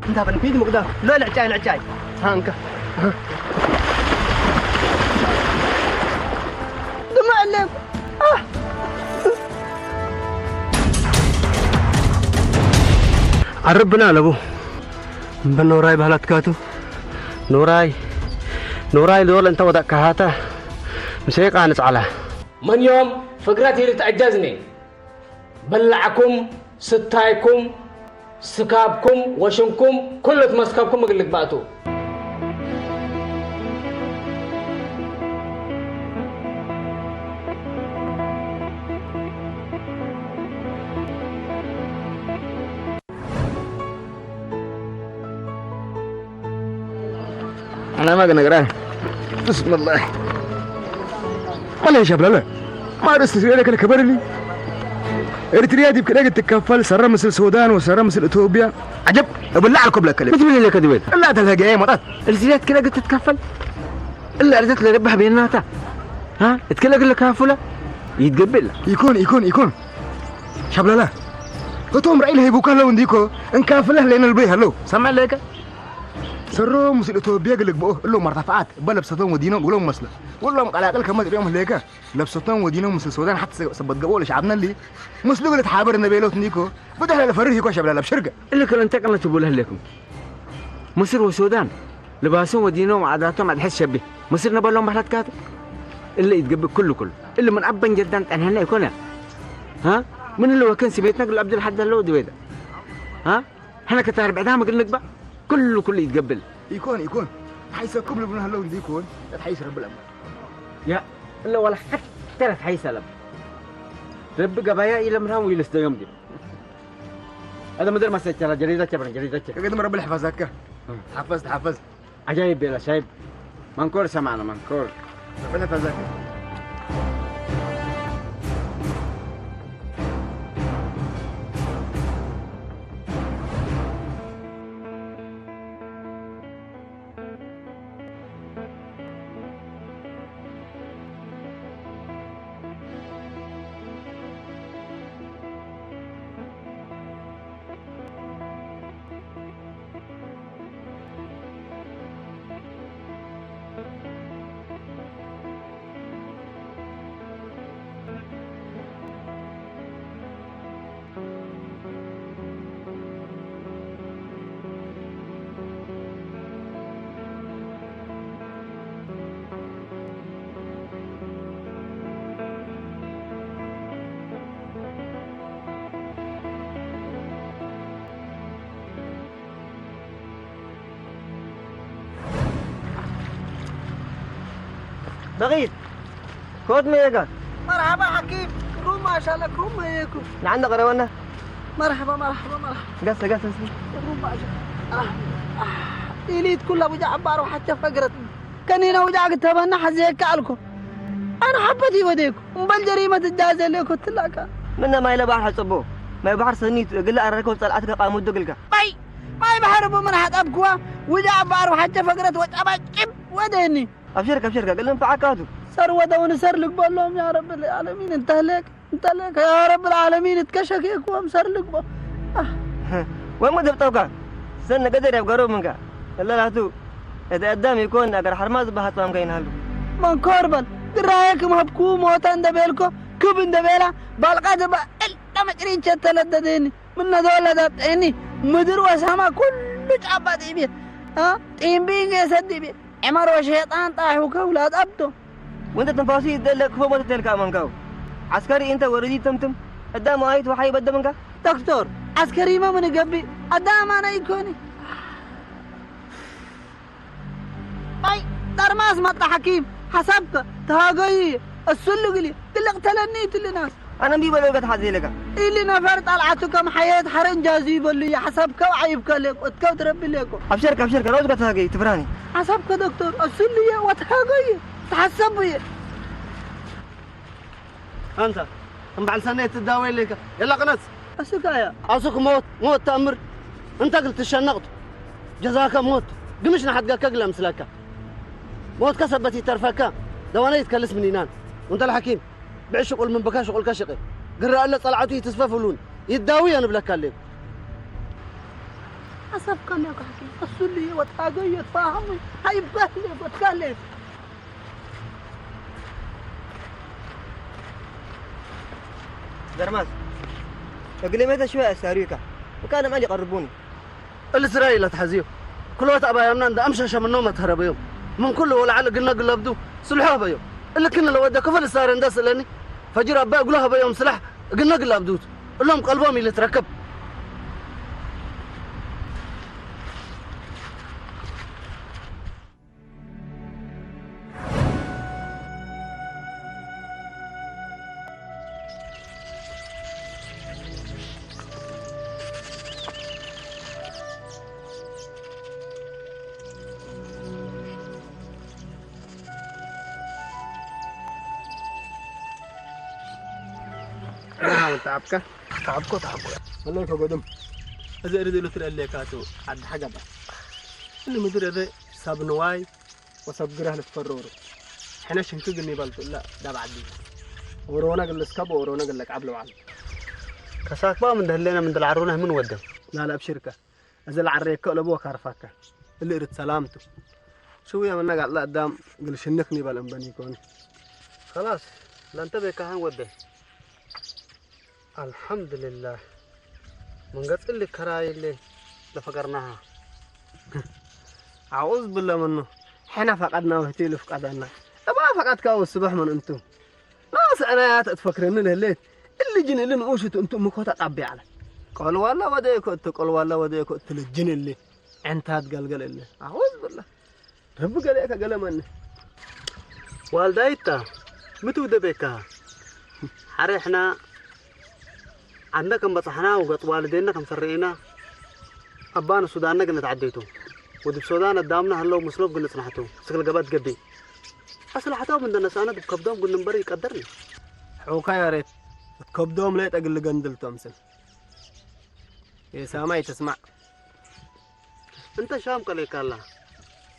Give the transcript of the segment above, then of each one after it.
እንታ በል ፊት ምቅዳም ሎ ልዕጫይ ልዕጫይ ሃንካ ድሞ ዕለም ዓርብና ኣለቡ እምበ ኖራይ ባህላትካቱ ኖራይ ኖራይ ዶል እንተ ወዳቅካ ሃታ ምሰይቃ ንጻዕላ መን እዮም ፍግረት ኢሉ ትዕጀዝኒ በላዕኩም ስታይኩም ስካብኩም ወሽምኩም ኩሉ ትመስከብኩም እግል ልግባእቱ أنا ما قلنا قراه بسم الله ولا يا شباب لا ما رست لك الكبر لي إريتريا دي بكده تتكفل سر مثل السودان وسر مثل إثيوبيا عجب أبلع لكم لك بتقول لك دويت لا تلقى إيه مطات إريتريا كده تتكفل إلا أرزت لربح بيناتا ها اتكلك لك هافولا يتقبل يكون يكون يكون شباب لا لا እቶም ራእይ ለሂቡካ ኣለዉ እንዲኮ እንካፍለህ ለይነ ልበይ ኣለዉ ሰምዕ ለይከ ሰሮ ምስ ኢትዮጵያ ግልግብኦ እሎም መርተፍዓት በለብሰቶም ወዲኖም ግሎም መስለ ወሎም ቀላቅል ከመ ጥሪኦም ህለከ ለብሰቶም ወዲኖም ምስ ሶዳን ሓት ሰበት ገቦ ለሻዓብነሊ ምስሉ ግልት ሓበር ነበይሎት እንዲኮ ብድሕረ ለፈርህ ይኮ ሸብላ ለብሽርገ እልክ ለንተ ቀነት ይቡለ ህለኩም ምስር ወሶዳን ልባሶም ወዲኖም ዓዳቶም ኣድሐስ ሸቢ ምስር ነበሎም ባህላትካት እለ ይትገብእ ኩሉ ኩሉ እለ ምን ኣበን ጀዳን ጠንሐና ይኮነ ምን እለ ወከን ስሜትና ግል ኣብድል ሓድ ኣለዎ ድቤዳ ሕነ ከታ ርብዕታ ምግል ንግባ ኩሉ ኩሉ ይትገብል ይኮን ይኮን ተሓይሰኩም ልብና ኣለዉ እንዲ ይኮን ተሓይስ ረብል ኣማ ያ እለ ወላ ሓተ ተሓይስ ኣለም ረቢ ገባያ ኢለ ምርሃም ወይለስ ደዮም ዲም هذا مدير ما سجل جريدة كبر جريدة كبر قدم رب الحفاظ هكا تحفظ تحفظ عجايب بلا شايب منكور سمعنا منكور رب الحفاظ هكا بغيت كود ميغا مرحبا حكيم كروم ما شاء الله كروم يكو لعند قرونا مرحبا مرحبا مرحبا قصة قصة كروم ما شاء الله إليت كلها وجع عبارة وحتى فقرت كنينا وجع قتبنا حزيك علكم أنا حبتي وديكم مبل جريمة الجازة ليكو تلاكا منا ما إلى بحر حصبو ما بحر سنيت قل أركو طلعتك قامود قلك باي ማይ ባሕሪ ብምን ሓጠብክዋ ውጃ ባር ሓጨ ፈግረት ወጫባ ጭብ ወደኒ ኣብሽርካ ኣብሽርካ ገለ ንፈዓካቱ ሰር ወደውን ሰር ልግበሎም ያ ረብ ልዓለሚን እንተህሌክ እንተህሌክ ያ ረብ ልዓለሚን እትከሸክየክዎም ሰር ልግቦ ወሞ ደብጠውካ ሰነ ገደር ያብ ገሮ ምንካ እለላቱ እቲ ኣዳም ይኮን ኣገር ሓርማ ዝበሃት ማምካ ይንሃሉ መንኮር በል ድራየ ክም ሃብኩ ሞተ እንደቤልኮ ክብ እንደቤላ ባልቃ ዝበ እልጣ መጭሪቸ ተለደደኒ ምነዘወለዳ ጤኒ ምድር ወሳማ ኩሉ ጫባ ጢቤ ጢምቢንገ የሰድቤ ዕመር ወሸጣን ጣሑ ከውላት ኣብዶ ወንተ ትንፋሱ ይደለ ክፎ ሞት ተልካ መንካው ዓስከሪ እንተ ወረዲ ተምትም እዳ መዋይት ወሓይ በደምንካ ዶክተር ዓስከሪ መምን ገቢ ኣዳ ኣማና ይኮኒ ኣይ ጠርማስ መጣ ሓኪም ሓሳብከ ተሃገዩ እሱ ልግሊ ትልቕ ተለኒ ትልናስ ኣነ እምቢ በሎ ገት ሓዘ ኢለካ ኢሊ ነፈር ጣልዓቱ ከም ሓየት ሓረንጃዙ ይበሉ እዩ ሓሳብከው ዓይብከ ለቆ እትከው ትረቢ ለቆ ኣብሸርካ ኣብሸርካ ራውዝ ገት ተሃገዩ ትፍራኒ ሓሳብከ ዶክተር እሱ ልየ ወተሃገዩ ተሓሰቡ እየ ኣንታ እምበዓል ሰናይ ትዳወይ ኣለካ የላ ቅነጽ ኣስካ እያ ኣሱክ ሞት ሞት ተኣምር እንተ ግል ትሸነቕቱ ጀዛከ ሞት ግምሽ ንሓድገከ ግለ ምስለካ ሞትከ ሰበት ይተርፈካ ደዋነ ይትከልስ ምኒናን ወንተ ለሓኪም ብዕ ሽቁል ምን ብካ ሽቁልከ ሽቂ ግረአለ ጸላዕቱ ይትስፈፍሉን ይዳውዮ ንብለካ ኣለዩ حسب كان يا كحكي. السلية وتحاجية فاهمي. هاي بهلة وتكلم. درماز، እግል መተ ሽወያ ኣሳሪካ፣ ወካነ ማን ይቐርቡኒ። እልስራኤል ኣትሓዝዮ። ክልኦት ኣባያምና እንዳ ኣምሻሻ ምኖም ኣትኸረበዮም። ምን ኩሉ ወለዓለ ግና ግላብዱ ስልሖ ሀበዮም። እልክን ለወደ ክፈል ሳረ እንዳ ስእለኒ፣ ፈጅር ኣባ እግሎ ሀበዮም ስላሕ ግና ግላብዱት። እሎም ቀልቦም ኢለ ትረከብ። ተዓብካ? ተዓብኮ፣ ተዓብኮ። ወላሂ ከጎድም። እዚ እርዚ ኢሉ ትርኢ ኣለካ፣ ኣቶ ዓዲ ሓጋባ። እሊ ምድሪ እረ ሰብ ንዋይ ወሰብ ግረህ ልትፈረሩ። ሕነ ሽንክ ግን ይበልጡ እላ ዳብ ዓዲ። ወሮና ግልስካ በወሮና ግለቅ ዓብለ በዓል። ከሳክባም እንደህሌና ምን ድልዓሩና ምን ወደ? ላላ፣ ኣብሽርካ። እዚ ለዓረየካ ለቦ ካርፋካ። እሊ እርት ሰላምቱ። ሽውያ መና ጋጥላ ኣዳም ግል ሽንክ ኒበል እምበን ይኮን። خلاص፣ ለንተ ቤካህን ወደ። الحمد لله። من قد اللي كراي اللي لفقرناها. أعوذ بالله منه. حنا فقدنا وهتي لفقدنا. أبا فقد كاو الصبح من أنتو. ناس أنا يا تتفكرني لهليت. اللي جن اللي نقوشت أنتو مكوتا قبي على. قال والله وديكو أنتو، قال والله وديكو أنتو الجن اللي. أنت هتقلقل اللي. أعوذ بالله. ረቢ ገለኤካ ገለ መን ዋልዳይታ ምትውደቤካ ሓሬሕና ዓንደ ከም በጻሕና ወገጽ ዋልዴና ከም ፈረኤና ኣባን ሱዳንና ግን ተዓደይቱ ወድብ ሱዳን ኣዳምና ህለው ምስሎም ግን ጽናሕቱ ስክል ገባት ገቢ ኣስላሕታው ምን ደነሳና ድብ ከብዶም ግን እምበር ይቀደርኒ ሑካ ያሬት ከብዶም ለይ ጠግል ገንድል ተምስል የሳማይ ተስማዕ እንተ ሻም ቀሌካላ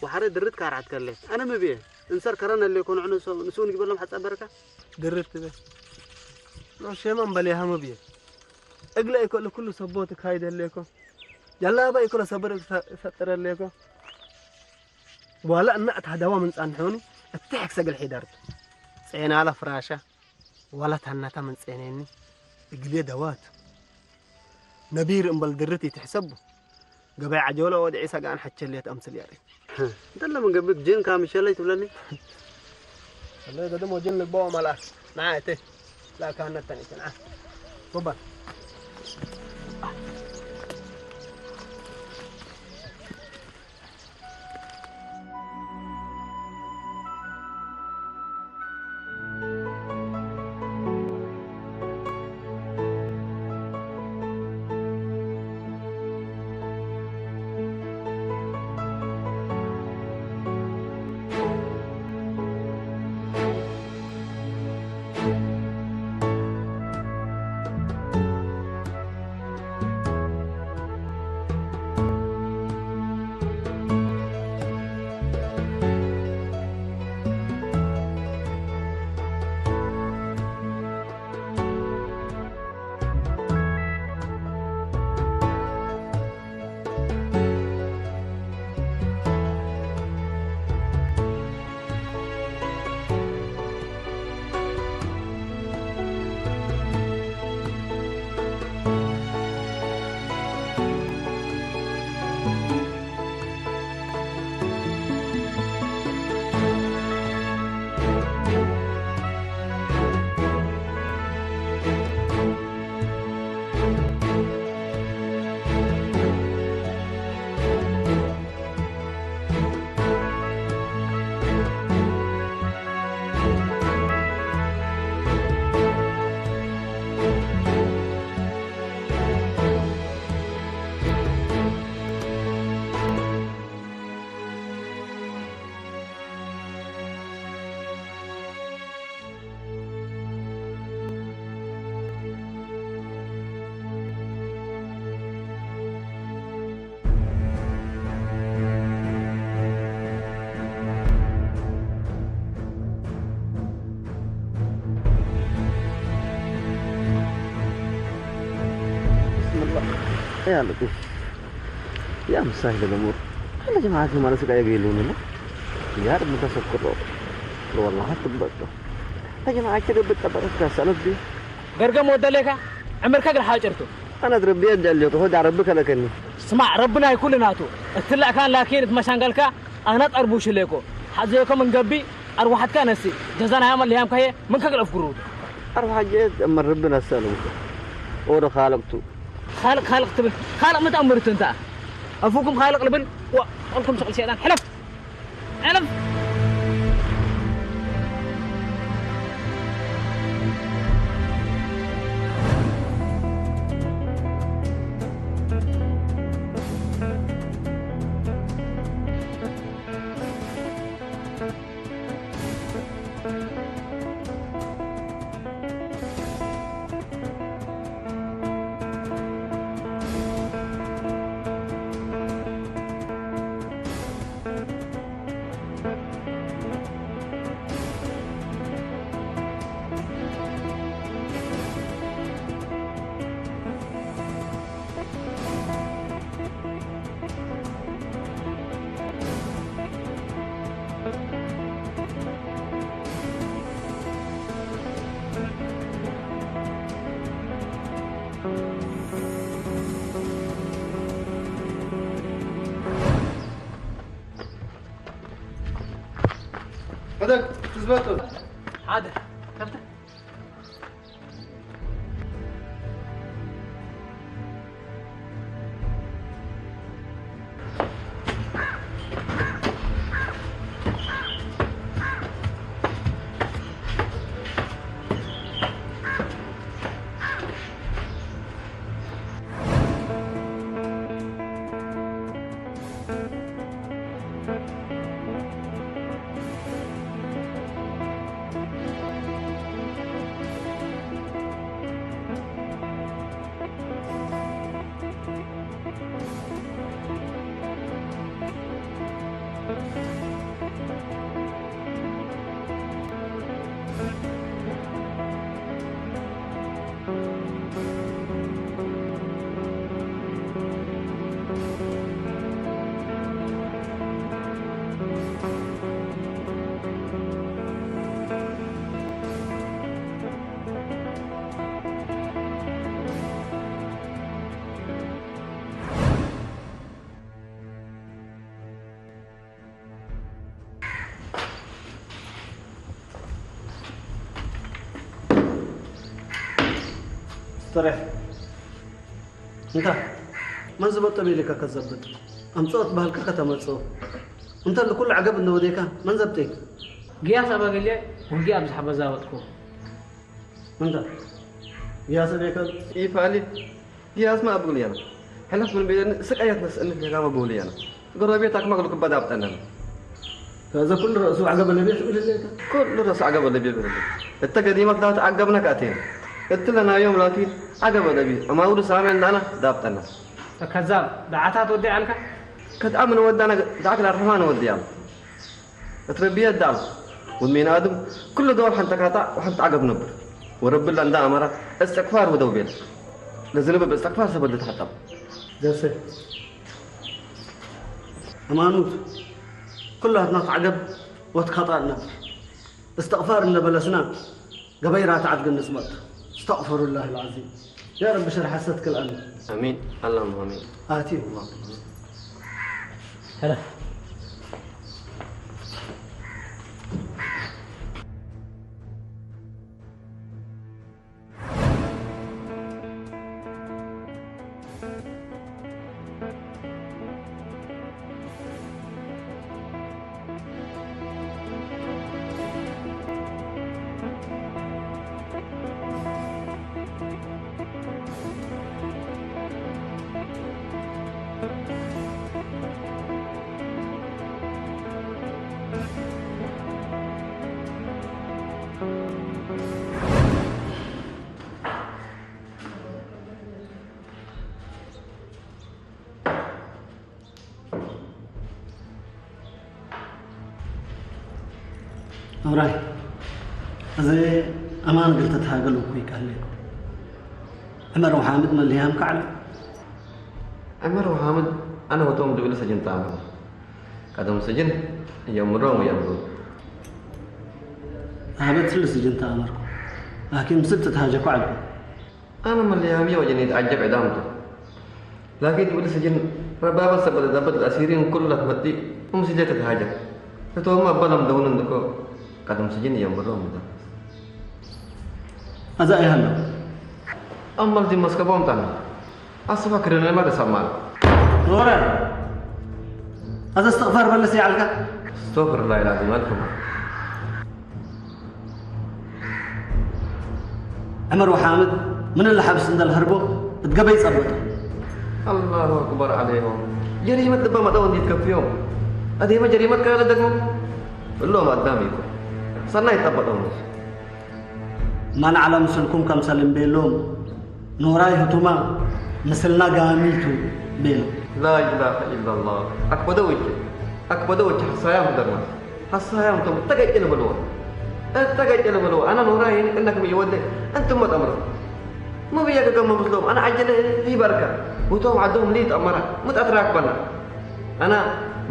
ወሓረ ድርት ካርዓት ከለ ኣነ ምብየ እንሰር ከረን ኣለኮ ንዑ ንሱ ንግበሎም ሓጻ በረካ ድርት ትበ ኖ ሸማን በሌሃ ምብየ እግለ ይኮ ለኩሉ ሰቦት ካይደ ኣለኮ ጀላባ ይኮ ለሰብር ፈጥረ ኣለኮ ዋላ እና ኣታዳዋ ምን ጻንሑኒ እትሕክ ሰግል ሒደርት ጼናላ ፍራሻ ዋላ ታናታ ምን ጼኔኒ እግሌ ደዋት ነቢር እምበል ድርት ይትሕሰቡ ገበይ ዓጀውላ ወድዒ ሰጋን ሐቸልየት ኣምስል ያሬ እንተለ ምን ገብት ጅን ካምሸለይ ትብለኒ ወለ ደደሞ ጅን ልግባኦ መልኣስ ንዓ እቴ ላካነተን ይትንዓ ወባል يا مسهل الأمور. أنا جماعة ما نسق أي قيلون له. يا رب متفكر له. والله حتى بطل. يا جماعة كده بتبرك سند بي. ገርገም ወደሌካ ዕምርከ ግርሓ ጭርቱ። أنا تربية جليته هو ربك لكني. ስማዕ፣ ረብና ይኩሉ ናቱ። እትላእካን ላኪን እትመሻንገልካ ኣነ ጠርቡሽ ለይኮ። ሓዘዮከ ምን ገቢ ኣርዋሓትካ ነሲ። ጀዛና ያመል ያምካየ ምን ከግለፍ ጉሩቱ። أروح جيت أما ربنا السلام. ورا خالقته. ካልእ ካልእ ክትብል ካልእ ምተኣምርት እንታ ኣፉኩም ካልእ ልብል። ዋ፣ ቆልኩም ሸቕል ሸይጣን ሕለፍ። ሕለፍ። هذاك تزبطوا. حاضر. كفتح. استريح. انت من زبط بيلك كزبط؟ امصوت بهلك كتمصو. انت اللي كل عقب انه وديك من زبطك؟ قياس ابا قال لي وقيا ابزح بزاوتكم. انت قياس ابيك؟ اي فالي. يا اسمع ابو ليانا. حلف من بين سقيات نس انك يا ابو ليانا. قربيتك مغلق بدا بطننا. ከዚ ኩሉ ርእሱ ዓገበ ለቤ ትብል ኣለካ። ኩሉ ርእሱ ዓገበ ለቤ ትብል። እተ ገዲመት ላት ዓገብና ካቴን። እትለና ዮም ላኪ ዓገበ ለቤ። ኣማውዱ ሳመን ዳና ዳብጠና። ከዛብ፣ ደዓታት ወዲኣልካ? ከትኣምን ወዳና ደዓክ ላርሕማን ወዲኣም። እትረብየ ዳም። ወሚን ኣድም ኩሉ ደወር ሓንተ ካታ ወሓንተ ዓገብ ነብር። ወረብላ እንዳ ኣመራ እስትቕፋር ወደው ቤል። ለዝንበብ እስትቕፋር ሰበል ተሓጠብ። ደሴ። ሃይማኖት ኩላትና ተዓገብ ወትካጣልና እስትቕፋር እነበለስና ገበይራ ተዓድግ ንጽመት። استغفر الله العظيم. يا رب شر حسد كل أمر. آمين. اللهم آمين. آتي الله. هلا. ኣብራይ፣ እዚ ኣማን ግልተ ተሃገሉ እኮ ይቃለ። ዕመር ወሓምድ መሊያም ካዕለ። ዕመር ወሓምድ أنا وتوم دبل سجن تأمر. قدم سجن يمرون ويمرون. هبت سل سجن تأمركم. لكن مسلت تهاجكو عبد. أنا من اليومية وجني يتعجب عدامته. لكن دبل سجن ربابة سبب دبل الأسيرين كلها تمدي ومسجد تتهاجم. فتوم أبلم دون عندكو. قدم سجن يمرون ويمرون. أزا إيه هلا؟ أما الدين مسكبون تاني. ኣስፋ ክርነ ማለት ሰማል። ኖረ፣ ኣዘ እስትቕፋር በለስ ይዓልካ። استغفر الله العظيم ألف مرة. ዕመር ወሓምድ ምን ለሓብስ እንደልሀርቦ እትገበይ ጸበጡ። الله أكبر عليهم. ጀሪመት ልባ መጠው እንዲት ከፍዮም። ኣዴመ ጀሪመት ካለ ደግሞ እሎም ኣዳም ይኩ ሰናይ ጠበጠው። ማን ዓላ ምስልኩም ከምሰል እምቤሎም ኖራይ ህቱማ ምስልና ጋሚቱ ቤሎ። لا إله إلا الله. ኣክበደ ወጀ ኣክበደ ወጀ ሐሳያም ደርማ ሐሳያም ተው ተገጭ ልበልዎ ተገጭ ልበልዎ። ኣነ ኖራይ ይንቅነክ ይወደ እንቱም መጠምሮ ሙብየ ገገመ ምስሎም ኣነ ዓጀለ ይበርካ ውቶም ዓዶም ሊጥ ኣመራ ምጣት ራክበና ኣና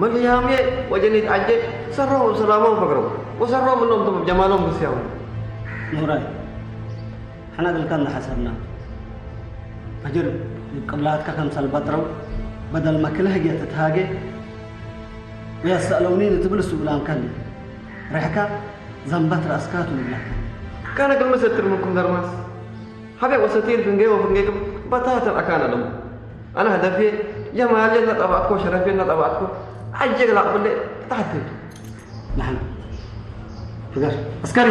መልያምየ ወጀኒት ዓጀ ሰሮም ሰላሞም ፈግሮም ወሰሮም እሎም ቶም ጀማሎም ብስያሙ። ኖራይ ሕና ግልካ እንዳሓሰብና ፈጅር ይብ ቅብላትካ ከምሰል በጥረው በደል መክልህ ጌት ትትሃጌ ወያሰእለውኒ ንትብል እሱ ብላም ከሊ ርሕካ ዘንበት ራእስካ ትብላ። ካነ ግን መሰትር ምንኩም ደርማስ ሓቢያ ወሰቲር ፍንገይ ወፍንገይኩም በታተን ኣካን ኣለዉ። ኣነ ህደፌ ጀማልየ እናጠባዕትኮ ሸረፌ እናጠባዕትኮ ዓጀግ ላቕብለ ታሕቲ ንሕና ፍገር ኣስከሪ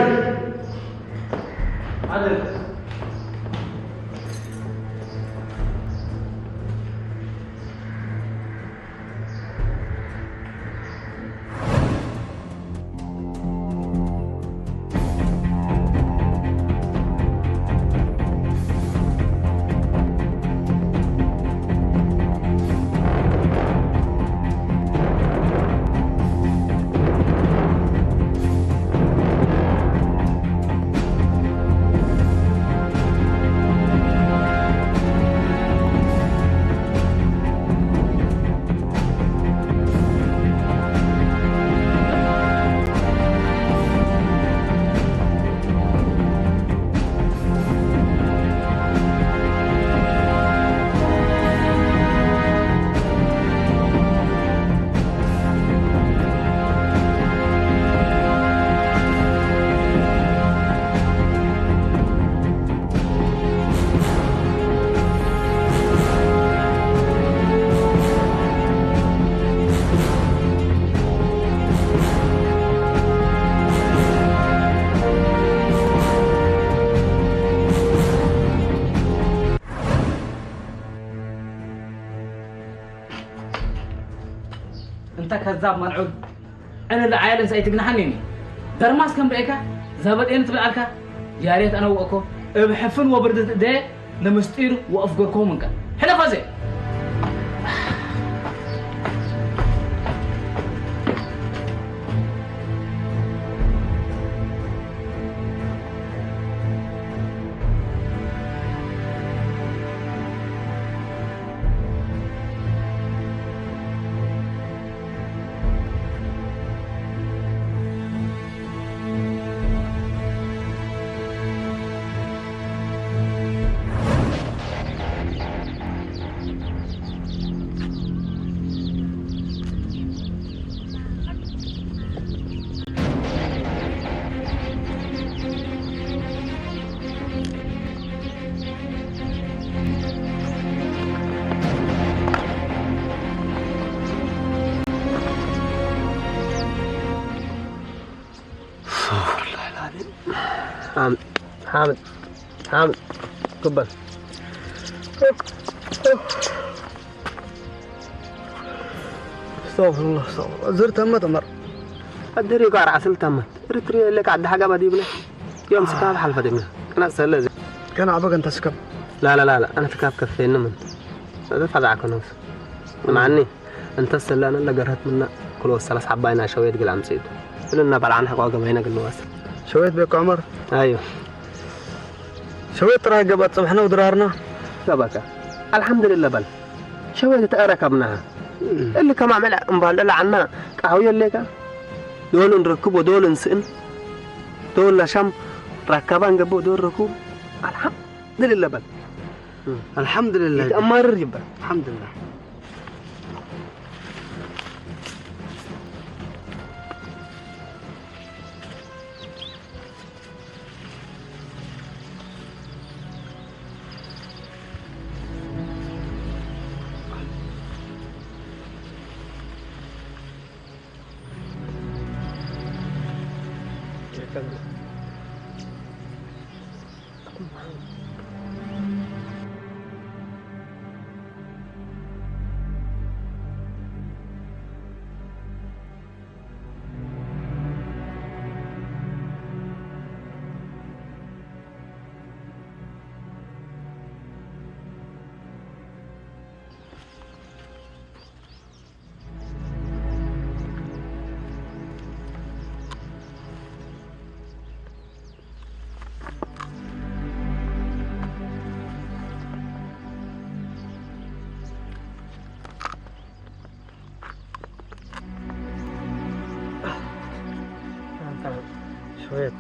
እንተ ከዛብ መልዑል ዕልል ዓየል እንሳይ ትግንሓኒ እኒ ደርማስ ከም ርእካ ዘበጥ እየን ትብል ኣልካ ያሬት ኣነውእኮ እብ ሕፍን ወብርድት እደ ንምስጢር ወእፍገርኮም እንከ ሕለፈ ዘ استغفر الله العظيم. حامد، حامد، حامد، قبل. استغفر الله، استغفر الله. زرت همة عمر. الدري قارع عسل تمت. إريتريا لك عد حاجة بدي بنا. يوم سكاب حلفة دمنا. كان أسأل لي. كان عبق أنت سكب. لا، لا، لا، لا. أنا تكاب كفين من. هذا فضعك نفس. معني. እንተ ሰላነ ለገርሀት ምና ክልኦት ሰላስ ሓባይ ናይ ሸውየት ግል ኣምጺእቱ። እልና በልዓን ሕቆ ገባይና ግል ንዋስል። ሸውየት ቤኮ ዑመር? ኣዮ። ሸውየት ጥራይ ገባት ጽብሕና ውድራርና? ገባካ። ኣልሓምዱሊላህ በል። ሸውየት ተኣረካ ምናሃ። እልከማ መላ እምባል ለዓና ቃሁ የሌካ። ዶል እንረክቦ፣ ዶል እንስእን፣ ዶል ለሻም ራካባ እንገቦ፣ ዶል ረኩብ። አልሐምዱሊላህ በል። አልሐምዱሊላህ። ይተማርር ይባል። አልሐምዱሊላህ። شوية.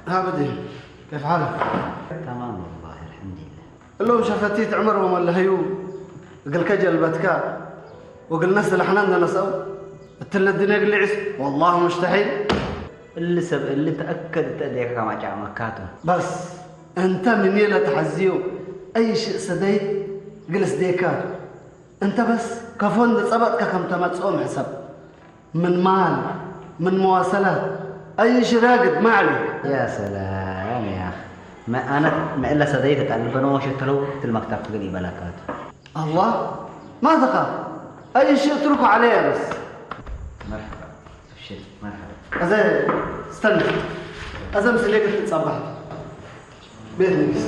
ها بدي، كيف حالك؟ تمام والله، الحمد لله. اللهم شفتيت عمر وما اللي هيو. قل كجل بتكا. وقل نسل حنان ده نسأو. التلة الدنيا قل لي عس. والله مستحيل. اللي سب-، اللي تأكد تأديك كما جاء مكاتو. بس، أنت من يلا تحزيو. أي شيء سديت، قل سديكاتو. أنت بس، كفون ده سبتك كم تمت صوم حسب. من مال، من مواصلات، أي شيء راقد، ما عليك. يا سلام يا أخي. ما أنا، ما إلا سديت تعلم بنو شتلو في المكتب تقول إبلاكات. الله، ما تخاف. أي شيء اتركه علي بس. مرحبا. أبشر، مرحبا. أزاي، استنى. أزاي مسليك تتصبح. ቤት ንግስ።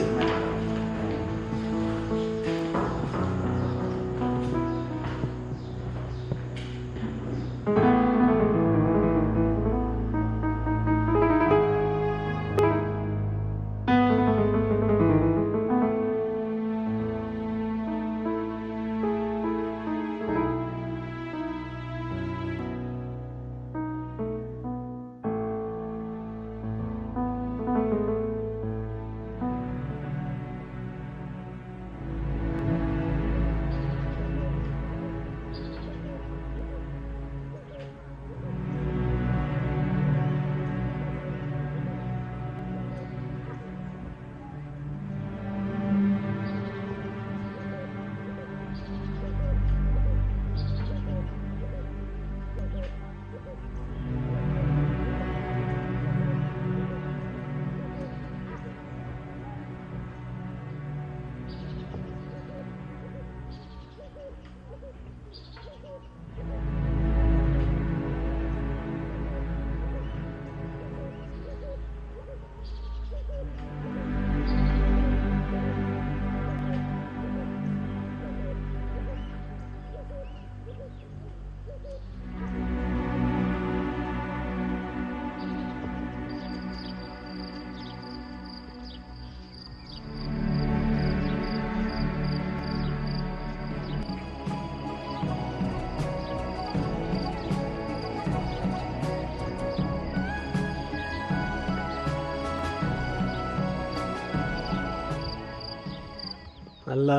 ኣላ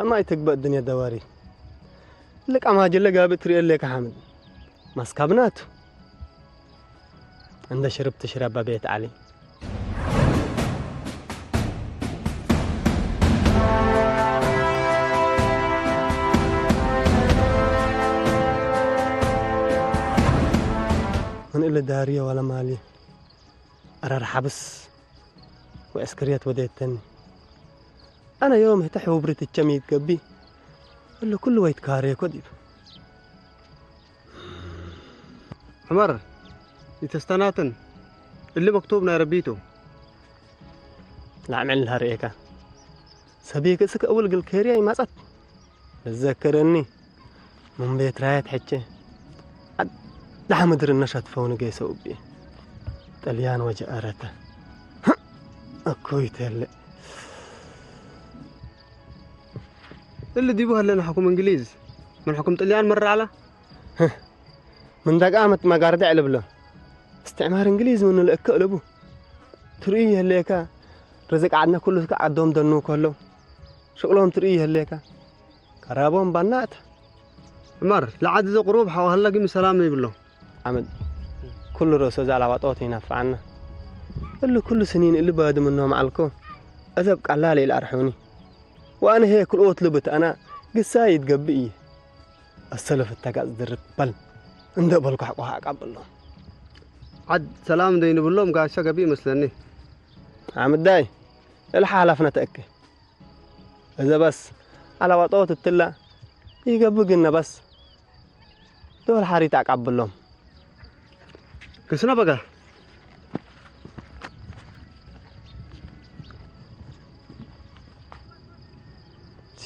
ማይ ትግበእ ድንያ ደዋሪ። ልቃ ማጅለ ጋብእ ትሪኦ ኣለካ ሓምድ። ማስካብ ናቱ። እንደ ሽርብ ትሽረብ ቤት ዓሊ። ምን እለ ዳርየ ዋላ ማሊ። ኣራር ሓብስ ወዕስክርየት ወደየተኒ። ኣነ ዮም ህተ ሕውብሪ ትቸም ይትገቢ። እለ ኩሉ ወይት ካሬ ኮዲብ። ዑመር፣ ይተስተናትን እሊ መክቱብ ናይ ረቢቱ። ላዕመል ሃርእየካ። ሰብይ ክእስከ እውል ግል ከርያ ይማጻት። እዘክረኒ። ምን ቤት ራየት ሕቼ። ኣዳሕ ምድር እነሸትፈው ንገይሰው እቢ። ጥልያን ወጀ ኣረተ። እኩይ ተለ። እሊ ዲቡ ሃለና ሕኩም እንግሊዝ። ምን ሕኩም ጥልያን መራዕላ? ምን ዳጋ መት መጋርዳ ዕልብሎ። እስትዕማር እንግሊዝ ምን ልእከ እልቡ። ትርኢ የህልየካ። ርዝቅ ዓድና ኩሉ እስከ ዓዶም ደኑ ከሎ። ሽቅሎም ትርኢ የህልየካ። ቀራቦም ባናት። ዑመር፣ ለዓዲ ዘቅሩብ ሓው ሃላ ግን ሰላም ይብሎ። ዓመድ ኩሉ ርእሶ ዛላ ዋጦት ይነፍዓና። እሉ ኩሉ ስኒን እሉ ባድም እኖም ዓልኮ። እዘብ ቀላል ኢል ኣርሑኒ። ወኣነ ሄ ክልኦት ልብት ኣና ግሳ ይትገብእ እየ። ኣሰለፍ እተጋጽ ድርብ በል እንደ በልኩ ሓቆ ሓቃ በሎ። ዓድ ሰላም እንደይንብሎም ጋሻ ገቢ ይመስለኒ። ዓምዳይ፣ እልሓ ሓላፍነት እከ። እዘ በስ፣ ኣላዋጦት እትላ፣ ይገብእ ግን ነበስ። ዶል ሓሪት ኣቃብሎም። ክስና በጋ።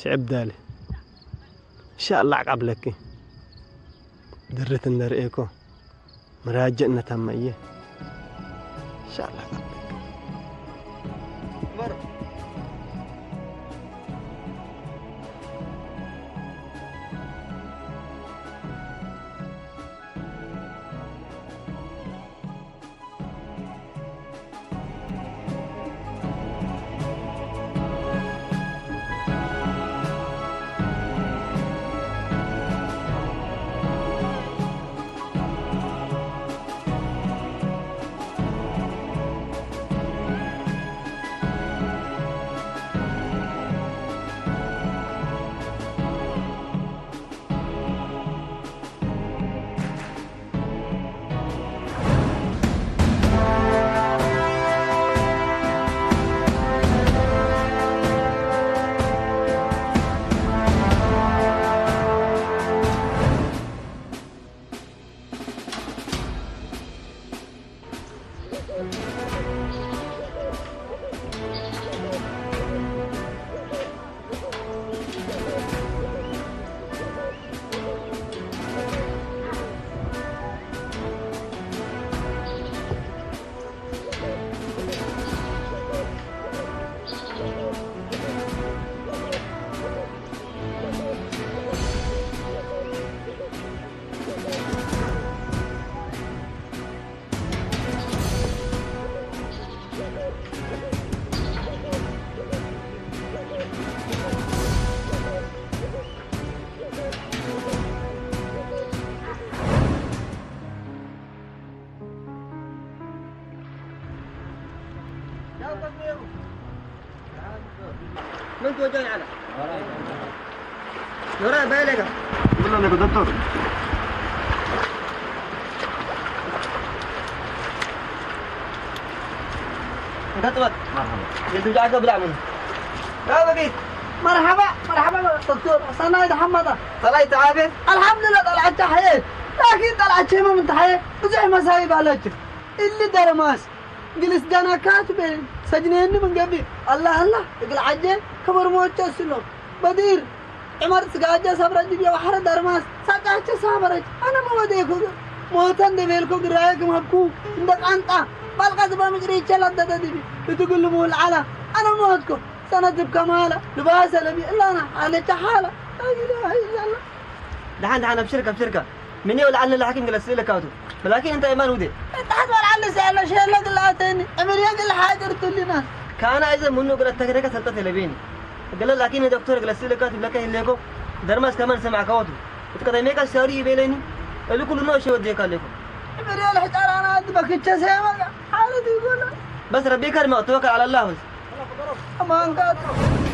ሽዕብ ዳሊ። ኢንሻኣላህ ኣቃብለኪ። ድርት እንደርእየኮ። መራጀእነት ኣመየ። ኢንሻኣላህ ኣቃብለኪ። من توجه على؟ نورا بالك. والله لك دكتور. قطبت. مرحبا. يدو جاك بلا منه. لا بقيت. مرحبا، مرحبا دكتور. صنايد حمد. صنايد تعافي. الحمد لله، طلعت تحية. لكن طلعت شيء ما من تحية. بزح مصايب عليك. اللي درماس. جلس دانا كاتب. سجنين من قبل. الله، الله. يقول عجل. كبر موت تسلو. بدير. ዑመር ስጋጀ ሰብረ ጅብየ ዋሕረ ደርማስ ሳቃቸ ሳበረች። ኣነ መወደይኩ ሞተ እንደ ቤልኩ ግራየ ግመብኩ እንደ ቃንጣ ባልቃዝ በምጭሪ ይቸላደደ ድቢ እትግልሙ ልዓላ ኣነ ሞትኩ ሰነትብ ከማላ ልባሰ ለቢ እላና ኣለቻ ሓላ ላኢላሃ ኢላላ። ደሓን ደሓን ኣብሽርካ ኣብሽርካ። ምን የው ለዓል ለሓኪም ገለ ስእለ ካቱ ብላኪን እንታይ ማን ውዴ። እታሕት በልዓለ ሰያለ ሸለ ግላተኒ እምር የግል ሓድር ትልና ካና እዘ ምኑ ግለ ተግረከ ሰልጠት የለቤኒ። ገለ ላኪን ዶክተር ገለ ስእልካ ትብለካ ይህለኮ። ደርማስ ከማን ሰማዕካ ወቱ። እቲ ከተሜካ ሰሪ ይቤለኒ። እሉ ኩሉ ነው ሸወት ዜካ ኣለኮ። بدي الحجارة أنا أدبك الجسيمة. حالتي يقول በስ ረቢካ ድማ ተወከል على الله በስ። أمان قاتل.